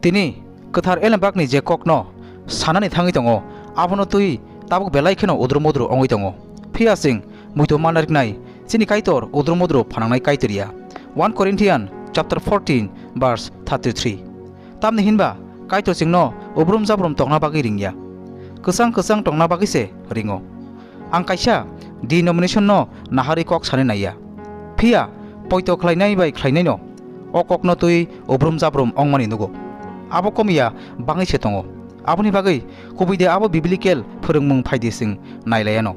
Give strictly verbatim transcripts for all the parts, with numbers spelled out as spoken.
Tini kwthar elembakni je kokno sanani thangwi tongo, abono twi tabuk belai kheno udru mudru wngwi tongo. Phiya chwng muitu manna riknai chini Kaitor udru mudru phanangnai Kaitor ya. One Corinthian chapter fourteen verse thirty-three. Tamni hinba Kaitor chwngno ubrum jabrum tongna bagwi ringya. Kwchang kwchang tongna bagwi se ringo. Ang kaisa denomination no naharwi kok sani naiya. Phiya poito khlainai bai khlainaino o kokno twi ubrum jabrum wngmani nugo. Abo komiya bangwi se tongo. Aboni bagwi kubui de abo biblical phwrwngmung phaidi chwng nailaiano.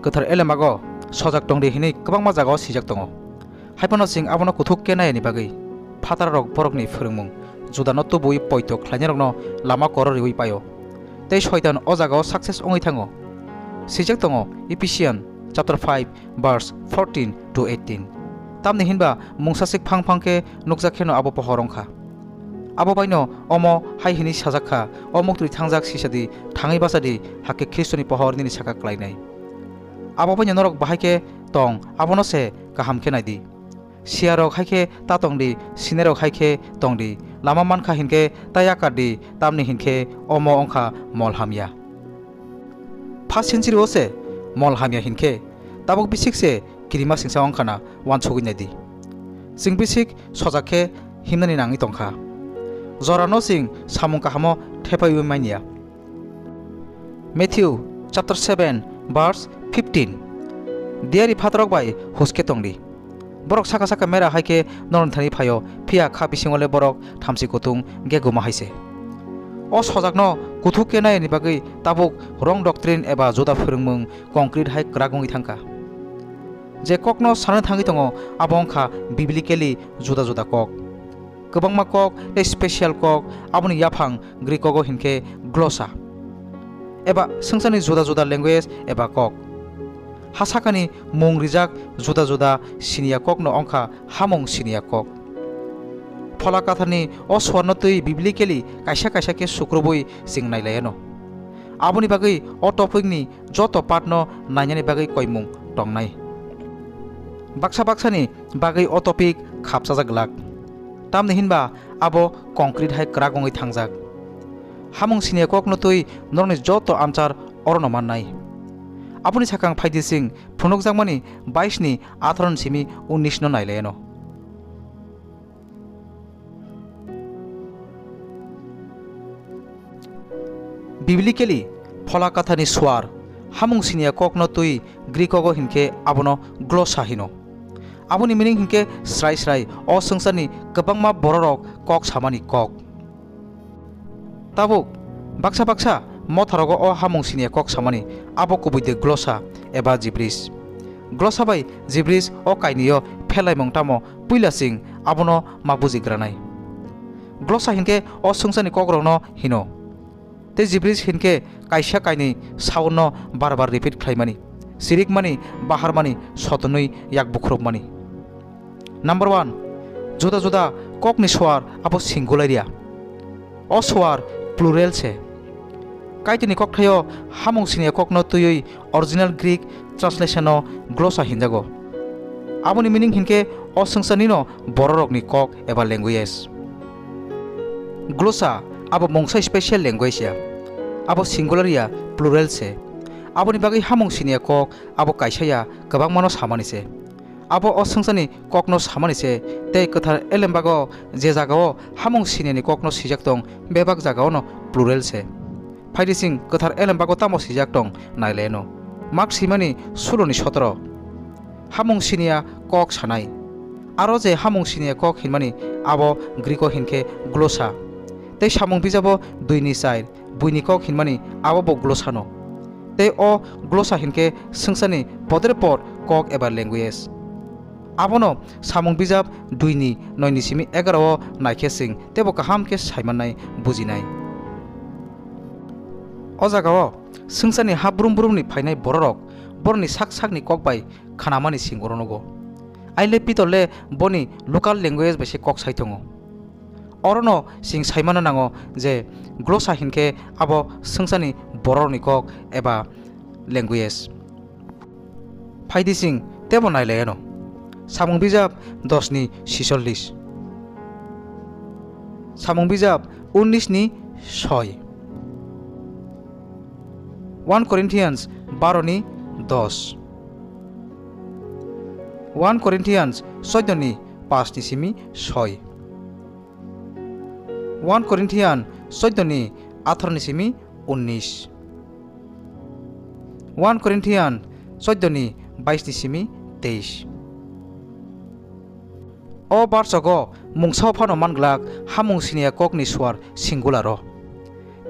Kwthar elembago sojak tongdi hinwi kwbangma jagao swijak tongo. Haiphano chwng abono kuthuk khe nayani bagwi phatarrok borokni phwrwngmung judano tubui poito khlainairokno lama koro riwi paio. Tei Soitan o jagao success wngwi thango. Swijak tongo Ephesian chapter five verse fourteen to eighteen. Tamni hinba mungsasik phang phang khe nukjak kheno abo pohor wngkha. Abo baino omo hai hwnwi sajak kha, "O muktwi thangjak sisadi, thangwi bachadi, hakhe Khristoni pohor nini saka klainai." Abo baino norok bahai khe tong, abono se kaham khe naidi. Siyarok hai khe ta tongdi, sinairok hai khe tongdi, lama mankha hinkhe ta yakardi, tamni hinkhe omo wngkha mol hamya. First century o se mol hamya hinkhe tabuk bisik se kirima singsa wngkhana uansugwi naidi. Chwng bisik sojak khe himnani nangwi tongkha. Jorano chwng samung kahamo thepaiwi manya. Matthew chapter seven verse fifteen. Diyari phatarok bai huske tongdi. Borok saka saka mera hai khe norok thani phaio, phiya kha bisingo le borok thamchi kutung geguma hai se. O sojakno kuthuk khe nayani bagwi tabuk wrong doctrine eba juda phwrwngmung concrete hai kwrak wngwi thangkha. Je kokno sanani thangwi tongo, abo wngkha biblically juda juda kok. Kwbangma kok tei special kok, aboni yaphang Greek kogo hinkhe glossa, eba swngcharni juda juda language eba kok. Ha sakani mung rijak juda juda siniya kokno wngkha hamung siniya kok. Phola Katharni o suarno twi biblically kaisa kaisa khe sukrubui chwng nailaiano. Aboni bagwi o topikni joto patno nainani bagwi koimung tongnai. Baksa baksani bagwi o topic khapchajak glak. Tamni hinba abo concrete hai kwrak wngwi thangjak. Hamung siniya kokno twi norokni joto amchar orono mannai. Aboni sakang phaidi chwng phunukjakmani bais ni atharo ni simi unnish no nailaiano. Biblically, Phola Kathani suar, hamung siniya kokno twi Greek kogo hinkhe abono glossa hino. Aboni meaning hinkhe srai srai o swngcharni kwbangma bororok kok samani kok. Tabuk baksa baksa motharogo o hamung siniya kok samani abo kubui de glossa eba gibberish. Glossa bai gibberish o kainwio phelaimung tamo puila chwng abono ma bujigranai. Glossa hinkhe o swngcharni kokrokno hino. Tei gibberish hinkhe kaisa kainwi sound no bar bar repeat khlaimani, sirikmani, baharmani, sotonwi yak bukhrupmani. Number one, juda juda kokni suar abo singular ya. O suar plural se. Kaitorni kokthaio hamung siniya kokno twiwi original Greek translation-o glossa hinjago. Aboni meaning hinkhe o swngcharnino bororokni kok eba language. Glossa abo mungsa special language ya. Abo singular ya, plural se. Aboni bagwi hamung siniya kok abo kaisa ya, kwbangmano samani se. Abo o swngcharni kokno samani se, tei kwthar elembago je jagao hamung siniyani kokno swijak tong, bebak jagaono plural se. Phaidi chwng kwthar elembago tamo swijak tong nailaino. Mark swimani suloni sotoro. Hamung siniya kok sanai. Aro je hamung siniya kok hinmani abo Greek-o hinkhe glossa. Tei samung bijabo duini char, buini kok hinmani abo bo glossano. Tei o glossa hinkhe swngcharni podre pod kok eba language. Abono samung bijap duini noini simi egarao naikhe chwng teibo kaham khe saimannai, bujinai. O jagao swngcharni ha brum brumni phainai bororok borokni sak sakni kok bai khanamani sing oro nugo. Aile Pitor le boni local language bai se kok sai tongo. Orono chwng saimano nango je glossa hinkhe abo swngcharni bororokni kok eba language. Phaidi chwng tebo nailaiyano. Samung bijap dos ni sisollis. Samung bijap unnish ni soi. One Corinthians baro ni dos. One Corinthians choddo ni pash ni simi soi. One Corinthian choddo ni atharo ni simi unnish. One Corinthian choddo ni bais ni simi teis. O barsogo mungsa phano manglak hamung siniya kokni suar singular o.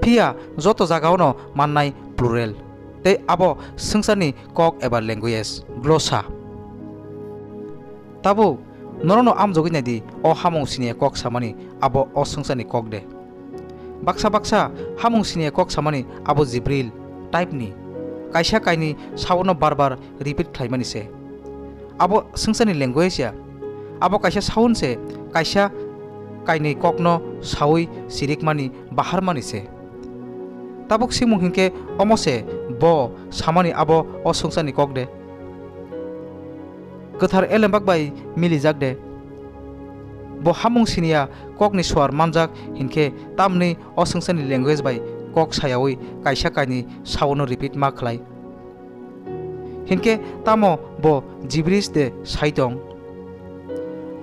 Phiya joto jagaono mannai plural. Tei abo swngcharni kok eba language, glossa. Tabuk norokno amjogwi naidi, o hamung siniya kok samani abo o swngcharni kok de? Baksa baksa hamung siniya kok samani abo Jibril type ni, kaisa kainwi saono bar bar repeat khlaimani se. Abo swngcharni language ya. Abo kaisa sound se, kaisa kainwi kokno saui sirikmani, baharmani se. Tabuk simung hinkhe omo se bo samani abo o swngcharni kok de? Kwthar elembak bai milijak de? Bo hamung siniya kokni suar manjak hinkhe tamni o swngcharni language bai kok sayaui kaisa kainwi saono repeat ma khlai? Hinkhe tamo bo gibberish de sai tong?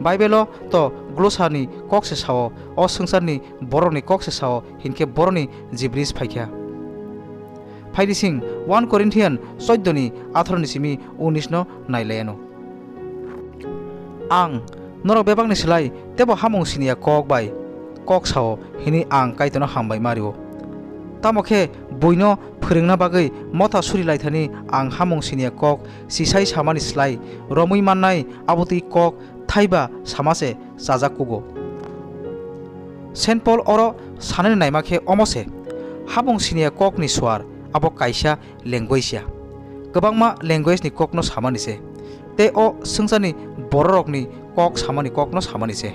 Bible-o to glossa ni kok se sao, o swngcharni borokni kok se sao, hinkhe borokni gibberish phaikha. Phaidi sing one Corinthian choddo ni atharo ni simi unnish no nailaiano. Ang norok bebakni slai tebo hamung siniya kok bai kok sao hini ang Kaitorno hambai ma rio. Tamo khe buino phwrwngna bagwi motha suri laithani ang hamung siniya kok sisai samani slai romwi mannai abotwi kok thaiba sama se chajak kugo. Saint Paul oro sanani naima khe omo se, hamung siniya kokni suar abo kaisa language ya. Kwbangma language ni kokno samani se. Tei o swngcharni bororokni kok samani kokno samani se.